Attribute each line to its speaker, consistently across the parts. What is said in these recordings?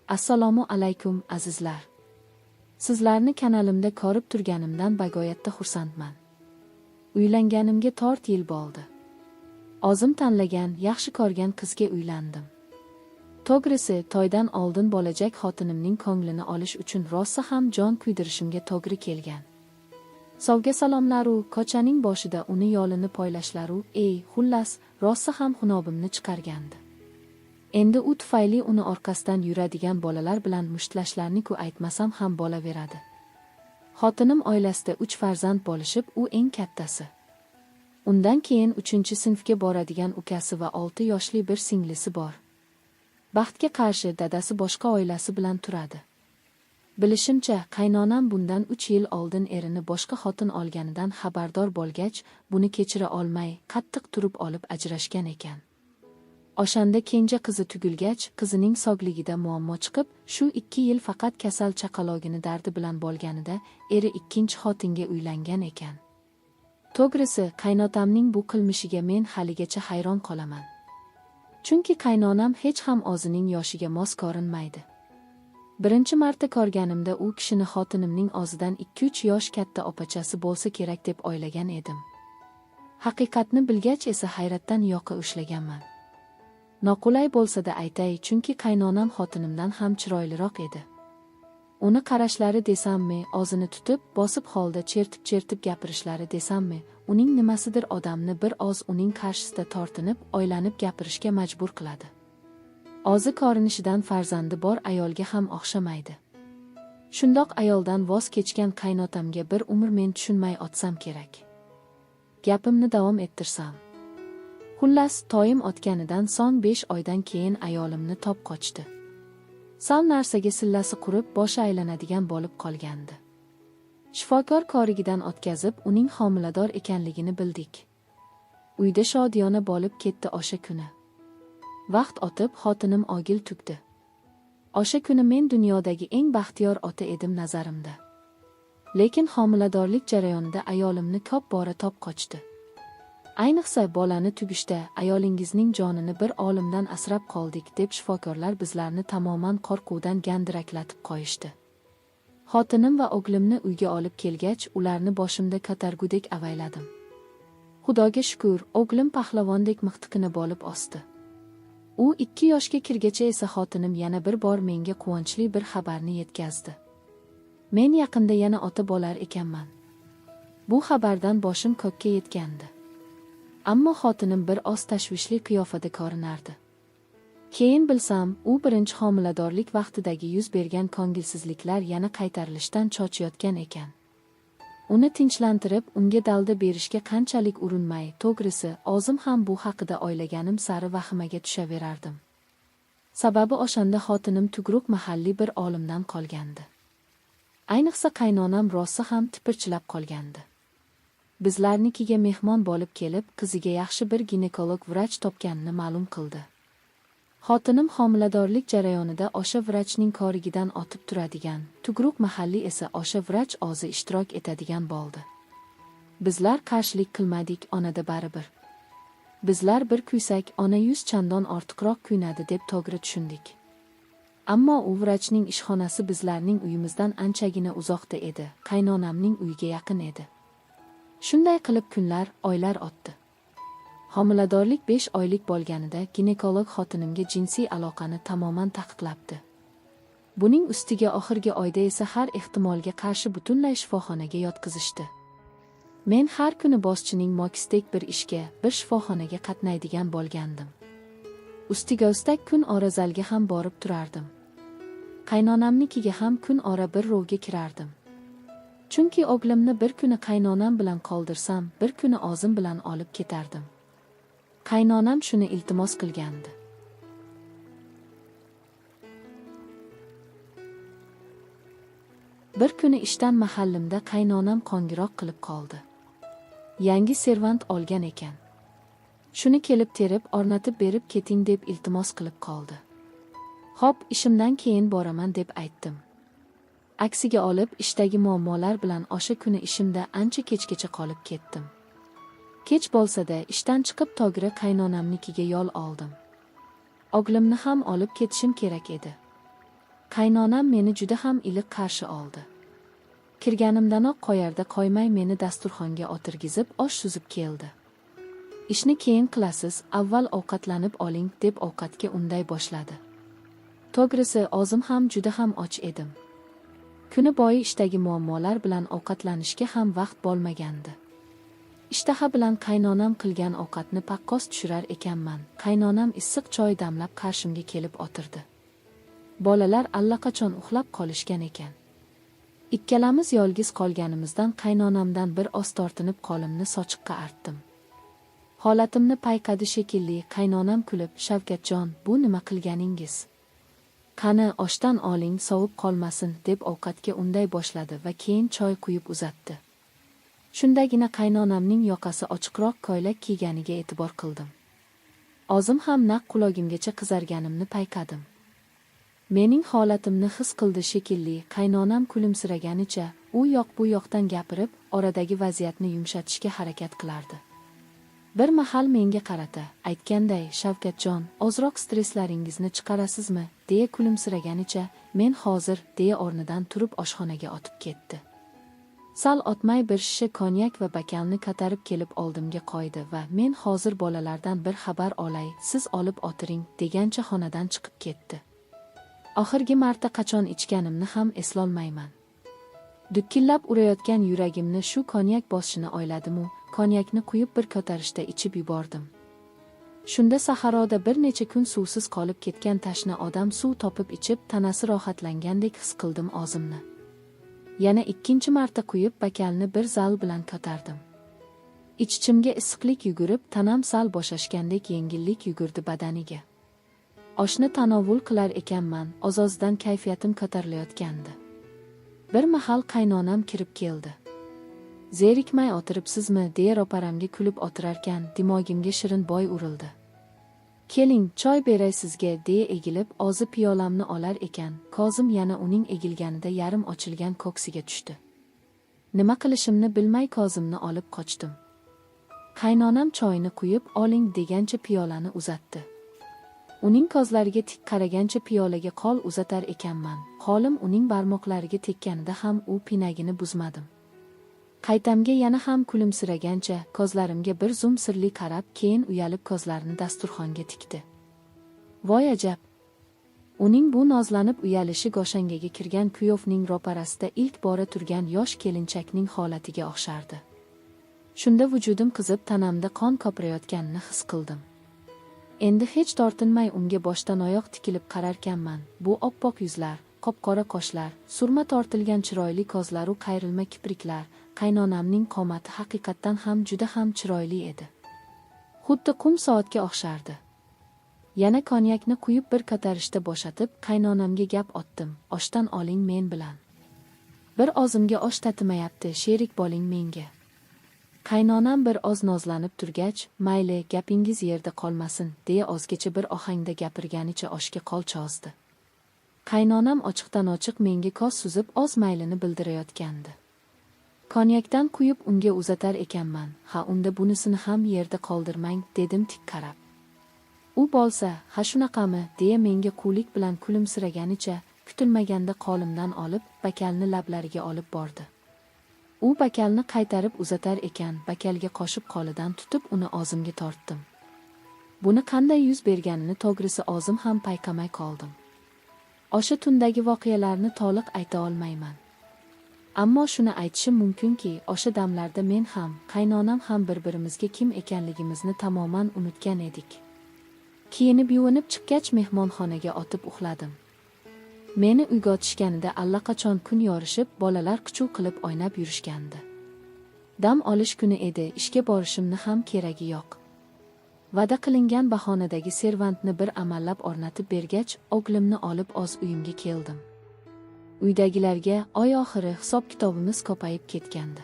Speaker 1: Assalomu alaykum, azizlar. Sizlarni kanalimda ko'rib turganimdan bag'oyatda xursandman. Uylanganimga 4 yil bo'ldi. O'zim tanlagan, yaxshi ko'rgan qizga uylandim. To'g'risi, to'ydan oldin bo'lajak xotinimning ko'nglini olish uchun rosa ham jon kuydirishimga to'g'ri kelgan. Sovga salomlaru, ko'chaning boshida uni yo'lini poylashlaru, ey, xullas, rosa ham xunobimni chiqargandi. Endi u tufayli uni orqasidan yuradigan bolalar bilan mushtlashlarni-ku aytmasam ham bo'laveradi. Xotinim oilasida 3 farzand bo'lishib, u eng kattasi. Undan keyin 3-sinfga boradigan ukasi va 6 yoshli bir singlisi bor. Baxtga qarshi dadasi boshqa oilasi bilan turadi. Bilishimcha, qaynonam bundan 3 yil oldin erini boshqa xotin olganidan xabardor bo'lgach, buni kechira olmay, qattiq turib olib ajrashgan ekan. O'shanda kenja qizi tugilgach, qizining sog'ligida muammo chiqib, shu 2 yil faqat kasal chaqalogini dardi bilan bo'lganida eri ikkinchi xotinga uylangan ekan. To'g'risi, qaynotamning bu qilmishiga men haligacha hayron qolaman. Chunki qaynonam hech ham o'zining yoshiga mos ko'rinmaydi. Birinchi marta ko'rganimda u kishini xotinimning o'zidan 2-3 yosh katta opachasi bo'lsa kerak deb o'ylagan edim. Haqiqatni bilgach esa hayratdan yoqa ushlaganman. Noqulay bo'lsa-da aytay, chunki qaynonam xotinimdan ham chiroyliroq edi. Uni qarashlari desammi, o'zini tutib, bosib holda chertib-chertib gapirishlari desammi, uning nimasidir odamni bir oz uning qarshisida tortinib, o'ylanib gapirishga majbur qiladi. O'zi ko'rinishidan farzandi bor ayolga ham o'xshamaydi. Shundoq ayoldan voz kechgan qaynotamga bir umr men tushunmay otsam kerak. Gapimni davom ettirsam. Xullas, toyim otganidan so'ng 5 oydan keyin ayolimni top qochdi. Sal narsaga sillasi qurib, boshi aylanadigan bo'lib qolgandi. Shifokor ko'rigidan o'tkazib, uning homilador ekanligini bildik. Uyda shodiyona bo'lib ketdi o'sha kuni. Vaqt o'tib, xotinim og'il tugdi. O'sha kuni men dunyodagi eng baxtiyor ota edim nazarimda. Lekin homiladorlik jarayonida ayolimni ko'p bora top qochdi. Ayniqsa bolani tugishda ayolingizning jonini bir olimdan asrab qoldik deb shifokorlar bizlarni tamoman qo'rquvdan gandiraklatib qo'yishdi. Xotinim va o'g'limni uyga olib kelgach, ularni boshimda ko'targudek avayladim. Xudoga shukr, o'g'lim pahlavondek miqtiqini bo'lib o'sdi. U 2 yoshga kirgacha esa xotinim yana bir bor menga quvonchli bir xabarni yetkazdi. Men yaqinda yana ota bo'lar ekanman. Bu xabardan boshim ko'kka yetgandi. Ammo xotinim bir oz tashvishli qiyofada ko'rinardi. Keyin bilsam, u birinchi homiladorlik vaqtidagi yuz bergan ko'ngilsizliklar yana qaytarilishdan chochiyotgan ekan. Uni tinchlantirib, unga dalda berishga qanchalik urinmay, to'g'risi, o'zim ham bu haqida o'ylaganim sari vahimaga tushaverardim. Sababi o'shanda xotinim tug'ruq mahalliy bir olimdan qolgandi. Ayniqsa qaynonam rosa ham tipirchilab qolgandi. Bizlarnikiga mehmon bo'lib kelib, qiziga yaxshi bir ginekolog vrach topganini ma'lum qildi. Xotinim homiladorlik jarayonida o'sha vrachning ko'rigidan otib turadigan, tug'ruq mahalliy esa o'sha vrach o'zi ishtirok etadigan bo'ldi. Bizlar qarshilik qilmadik, onada baribir. Bizlar bir kuysak, ona 100 chandon ortiqroq kuynadi deb to'g'ri tushundik. Ammo u vrachning ishxonasi bizlarning uyimizdan anchagina uzoqda edi, qaynonamning uyiga yaqin edi. Shunday qilib kunlar, oylar o'tdi. Homiladorlik 5 oylik bo'lganida ginekolog xotinimga jinsiy aloqani tamoman taqiqlabdi. Buning ustiga oxirgi oyda esa har ehtimolga qarshi butunlay shifoxonaga yotqizishdi. Men har kuni boschining mokisdek bir ishga, bir shifoxonaga qatnaydigan bo'lgandim. Ustiga ustak kun ora zalga ham borib turardim. Qaynonamnikiga ham kun ora bir rovga kirardim. Chunki o'g'limni bir kuni qaynonam bilan qoldirsam, bir kuni o'zim bilan olib ketardim. Qaynonam shuni iltimos qilgandi. Bir kuni ishdan mahallimda qaynonam qo'ng'iroq qilib qoldi. Yangi servant olgan ekan. Shuni kelib terib, o'rnatib berib keting deb iltimos qilib qoldi. Xo'p, ishimdan keyin boraman deb aytdim. Aksiga olib, ishdagi muammolar bilan o'sha kuni ishimda ancha kechgacha qolib ketdim. Kech bo'lsa-da, ishdan chiqib to'g'ri qaynonamnikiga yo'l oldim. O'g'limni ham olib ketishim kerak edi. Qaynonam meni juda ham iliq qarshi oldi. Kirganimdanoq qoyarda qoymay meni dasturxonga o'tirgizib, osh suzib keldi. Ishni keyin qilasiz, avval ovqatlanib oling, deb ovqatga unday boshladi. To'g'risi, o'zim ham juda ham och edim. Kuni bo'yi ishdagi muammolar bilan ovqatlanishga ham vaqt bo'lmagandi. Ishtaha bilan qaynonam qilgan ovqatni paqqos tushirar ekanman. Qaynonam issiq choy damlab qarshimga kelib o'tirdi. Bolalar allaqachon uxlab qolishgan ekan. Ikkalamiz yolg'iz qolganimizdan qaynonamdan bir oz tortinib qo'limni sochiqqa artdim. Holatimni payqadi shekilli, qaynonam kulib, "Shavkatjon, bu nima qilganingiz? Qani, oshdan oling, sovib qolmasin", deb ovqatga unday boshladi va keyin choy quyib uzatdi. Shundagina qaynonamning yoqasi ochiqroq ko'ylak kiyganiga e'tibor qildim. O'zim ham naq qulog'imgacha qizarganimni payqadim. Mening holatimni his qildi shekilli, qaynonam kulimsiraganicha u yoq bu yoqdan gapirib, oradagi vaziyatni yumshatishga harakat qilardi. Bir mahal menga qarata, aytganday, "Shavkatjon, ozroq stresslaringizni chiqarasizmi?" deya kulimsiraganicha, "Men hozir", deya o'rnidan turib oshxonaga otib ketdi. Sal otmay bir shisha konyak va bakalni ko'tarib kelib oldimga qo'ydi va "Men hozir bolalardan bir xabar olay, siz olib o'tiring", degancha xonadan chiqib ketdi. Oxirgi marta qachon ichganimni ham eslolmayman. Dukillab urayotgan yuragimni shu konyak bosishini o'yladimu, konyakni quyib bir ko'tarishda ichib yubordim. Shunda saharoda bir necha kun suvsiz qolib ketgan tashna odam suv topib ichib, tanasi rohatlangandek his qildim o'zimni. Yana ikkinchi marta quyib, bakalni bir zal bilan ko'tardim. Ich-ichimga issiqlik yugurib, tanam sal bo'shashgandek yengillik yugurdi badaniga. Oshni tanovul qilar ekanman, oz-ozdan kayfiyatim ko'tarilayotgandi. Bir mahal qaynonam kirib keldi. "Zerikmay o'tiribsizmi?" deya ro'paramga kulib o'tirarkan, dimog'imga shirin boy urildi. "Keling, choy beray sizga", deya egilib, o'zi piyolamni olar ekan, ko'zim yana uning egilganida yarim ochilgan ko'ksiga tushdi. Nima qilishimni bilmay ko'zimni olib qochdim. Qaynonam choyni quyib, "Oling", degancha piyolani uzatdi. Uning ko'zlariga tik qaragancha piyolaga qo'l uzatar ekanman. Qo'lim uning barmoqlariga tekkanida ham u pinagini buzmadim. Qaytamga yana ham kulimsiragancha ko'zlarimga bir zum sirli qarab, keyin uyalib ko'zlarini dasturxonga tikdi. Voy ajab! Uning bu nozlanib uyalishi goshangaga kirgan kuyovning ro'parasida ilk bora turgan yosh kelinchakning holatiga o'xshardi. Shunda vujudim qizib, tanamda qon ko'prayotganini his qildim. Endi hech tortinmay unga boshdan oyoq tikilib qararkanman. Bu oppoq yuzlar, qop-qora qoshlar, surma tortilgan chiroyli ko'zlaru qayrilma kipriklar, qaynonamning qomati haqiqatdan ham juda ham chiroyli edi. Xuddi qum soatga o'xshardi. Yana konyakni quyib bir ko'tarishda bo'shatib, qaynonamga gap otdim: "Oshdan oling men bilan. Bir ozimga osh tatimayapti, sherik bo'ling menga." Qaynonam bir oz nozlanib turgach, "Mayli, gapingiz yerda qolmasin", deya ozgacha bir ohangda gapirganicha oshga qo'l cho'zdi. Qaynonam ochiqdan-ochiq menga ko'z suzib oz maylini bildirayotgandi. Konyakdan quyib unga uzatar ekanman, "Ha, unda bunisini ham yerda qoldirmang", dedim tik qarab. U bo'lsa, "Ha, shunaqami?" deya menga quvlik bilan kulimsiraganicha, kutilmaganda qo'limdan olib, bakalni lablariga olib bordi. U bakalni qaytarib uzatar ekan, bakalga qo'shib qo'lidan tutib uni o'zimga tortdim. Buni qanday yuz berganini to'g'risi o'zim ham payqamay qoldim. O'sha tundagi voqealarni to'liq ayta olmayman. Ammo shuni aytishim mumkinki, o'sha damlarda men ham, qaynonam ham bir-birimizga kim ekanligimizni tamoman unutgan edik. Kiyinib yuvinib chiqqach mehmonxonaga otib uxladim. Meni uyg'otishganida allaqachon kun yorishib, bolalar qichuv qilib o'ynab yurishgandi. Dam olish kuni edi, ishga borishimni ham keragi yo'q. Va'da qilingan bahonadagi servantni bir amallab o'rnatib bergach, o'g'limni olib o'z uyimga keldim. Uydagilarga oy oxiri hisob-kitobimiz ko'payib ketgandi.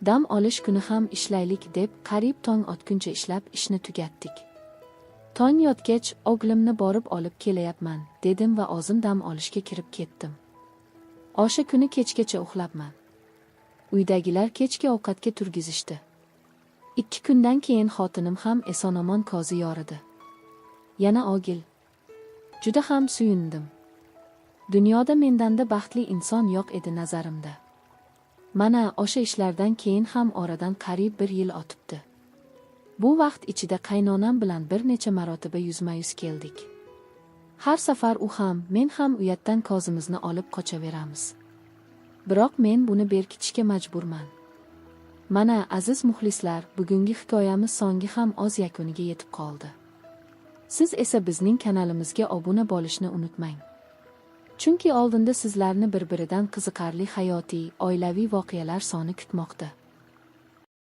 Speaker 1: Dam olish kuni ham ishlaylik deb qariyb tong otguncha ishlab ishni tugatdik. Tong yotgach, o'g'limni borib olib kelayapman, dedim va o'zim dam olishga kirib ketdim. O'sha kuni kechgacha uxlabman. Uydagilar kechki ovqatga turgizishdi. 2 kundan keyin xotinim ham eson-omon ko'zi yoridi. Yana o'g'il. Juda ham suyundim. Dunyoda mendanda baxtli inson yo'q edi nazarimda. Mana, o'sha ishlardan keyin ham oradan qariyb bir yil o'tibdi. Bu vaqt ichida qaynonam bilan bir necha marotaba yuzma-yuz keldik. Har safar u ham, men ham uyatdan ko'zimizni olib qochaveramiz. Biroq men buni berkitishga majburman. Mana, aziz muxlislar, bugungi hikoyamiz so'nggi ham o'z yakuniga yetib qoldi. Siz esa bizning kanalimizga obuna bo'lishni unutmang. Chunki oldinda sizlarni bir-biridan qiziqarli hayotiy, oilaviy voqealar soni kutmoqda.